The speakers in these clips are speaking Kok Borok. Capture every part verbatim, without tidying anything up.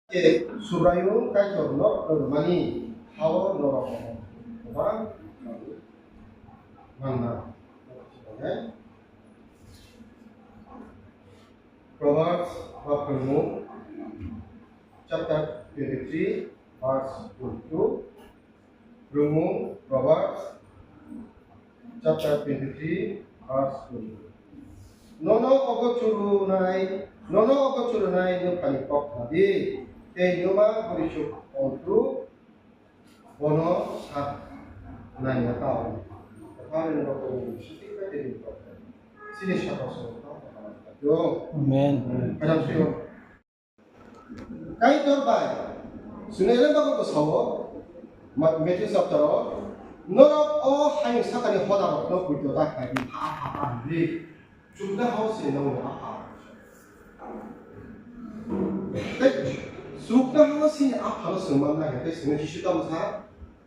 Subraiyung Kaitorno rwmani ha-o norok kwbang manna. Proverbs ba Phwrwngmung chapter twenty-three verse twenty-two. Phwrwngmung Proverbs chapter twenty-three verse twenty-two. Nono ogo churunai, nono ogo churunai nwphani kok khna di, tei nwma bwrwichuk ontru bono sa naina tao. Phani rok ni siti ka tei ni kok. Sini saka so. Amen. Kadam sio. Kaitor bai, sini ele bago ko sao, Ma-, Matthew chapter o, norok o hayung sakani hoda rok no puito ta khai di, ha, ha, ha, di. Chukna hao se no ha, ha. Tei, chukna hao se a phalo sengman na, tei sini Jisu tamo sa,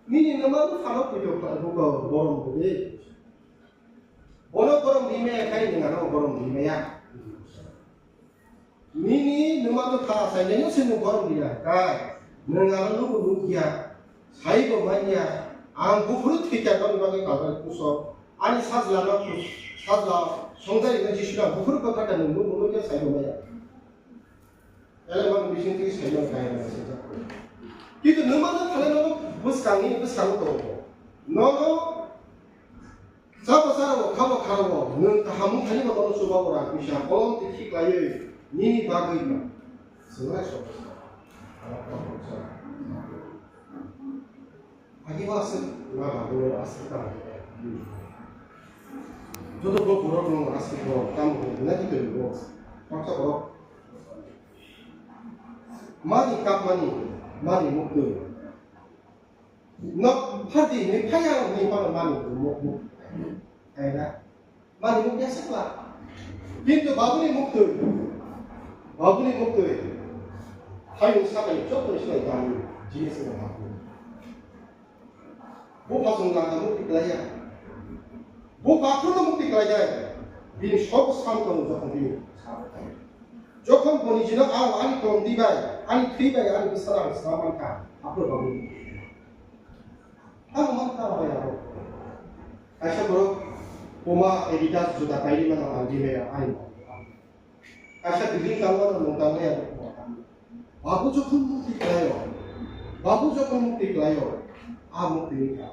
nini nama no phalo puito phalo ko borom bo di. Bono borom di me khai ni ngano borom di me ya. Nini nwma no tha sainaino se nwng borom rwya, kai nwng ano nugo nukya, saibo manya, ang buphuru thwikya boni bagwi Kalvari krusok, ani sajla no, sajla songjarino Jisu no buphuru bwkha kha nwng nugo nukya saibo manya. Ele boni bising twi saimano kaya na sijak. Kintu nwma no thale no bwskangni bwskango tongo. Nono Chabo charabo, khabo kharabo, nwng kaham wngthani bo bono chubago rang puisa kolom twi khiklaiwi nini bagwi no. Swnglai sok. Agi bo aswk ma bagwi aswk ta. Joto bo borok no aswk bo tamo hwnwi nai twi bo. Paksa borok. Mani kapmani, mani muktwi. Nok phadi ni phaya ni pano mani muk muk. Kaina. Mani muk ya sakla. Kintu babuni muk tui. Babuni muk tui. Hayung sakai chok ni sinai kami. Jini sinai kami. Bo pasung lama muk tiklaya. Bo bathroom no mukti kalaijak, bini sok sam tong jokhon bini. Jokhon bo nijino ang ani kolom di bai, ani thwi bai, ani bwsala ang swnam mankha, aphuru babu. Ang mankha bai abo. Kaisa borok Puma Adidas juta pairi mano ang di bai ani. Kaisa building tangmano nwng tangnai abo. Babu jokhon mukti kalaio, babu jokhon mukti kalaio, a mukti wngkha.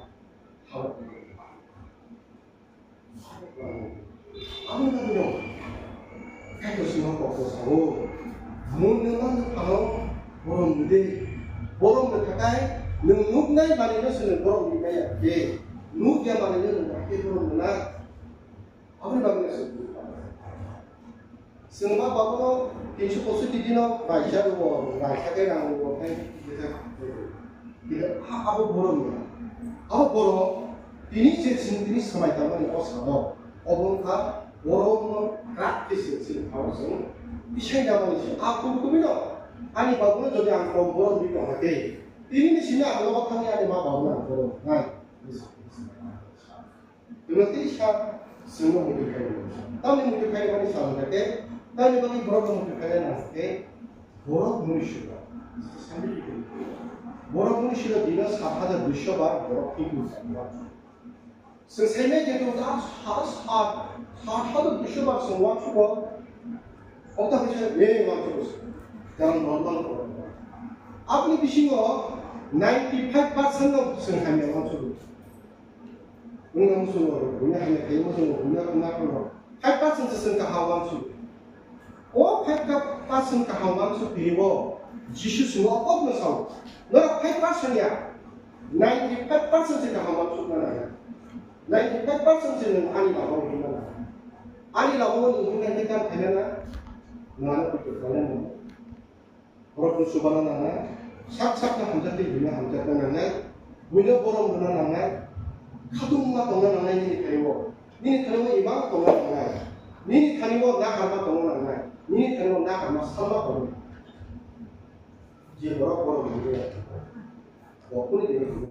Abo no kok ko sao. Mun no mano phano borom de. Borom de thakai nwng nuknai manwi no se nwng borom di maya de. Nukya manwi no nwng hakhe borom na. Abo ni bagwi no se. Chwng ma babono tinso poisotti dino raisa rwo, raisa khe rang rwo, tei kisa khe rwo. Kisa a-, abo borok ni. Abo borok tini je chwng tini swmai tangmani o salo, obo wngkha borokno krak khe chwng chini phano chwng tisai namani se. A kubui kubui no ani babono jodi ang kom borok ni tong hakhe, tini ni simi ang nogo thangwi ani ma babono ang borok nai. Nwng tei sa chwngno muitu khainai. Tamni muitu khainai mani sa wngkha khe, tamni bagwi borokno muitu khainai nang khe, borok mwnwi siro. Borok mwnwi siro dino sat hajar duiso bar borok thwngwi thangma. Chwng saimai khe tongo, ah, sa-, sa-, sat hajar duiso bar chwng uansukgo. Obo ta khe se, eh, uansukgo se. Karon normal borok. Aboni bisingo ninety five percent no chwng hamya uansukgo. Wngna muchungo, buino hamya khlai muchungo, buino wngna phano five percent se chwng kaham uansuk. O five percent kaham uansuk twibo Jisu chwngno o kokno sao. Norok five percent ya, ninety five percent se kaham uansukna nang ya. Ninety five percent se nwng ani lama-o himna nang. Ani lama-o nwng himna khe kam khaina na, nwng ano kutuk khaina nang. Borokno chubana nangnai, sak sakno hamjakdi buino hamjakna nangnai, buino borom rwna nangnai, khatungma tongna nangnai nini thani-o. Nini thani-o imang tongna nangnai, nini thani-o nakarma tongna nangnai, nini thani-o nakarma salma tongna. Je borok borom rwya, bo kuni dini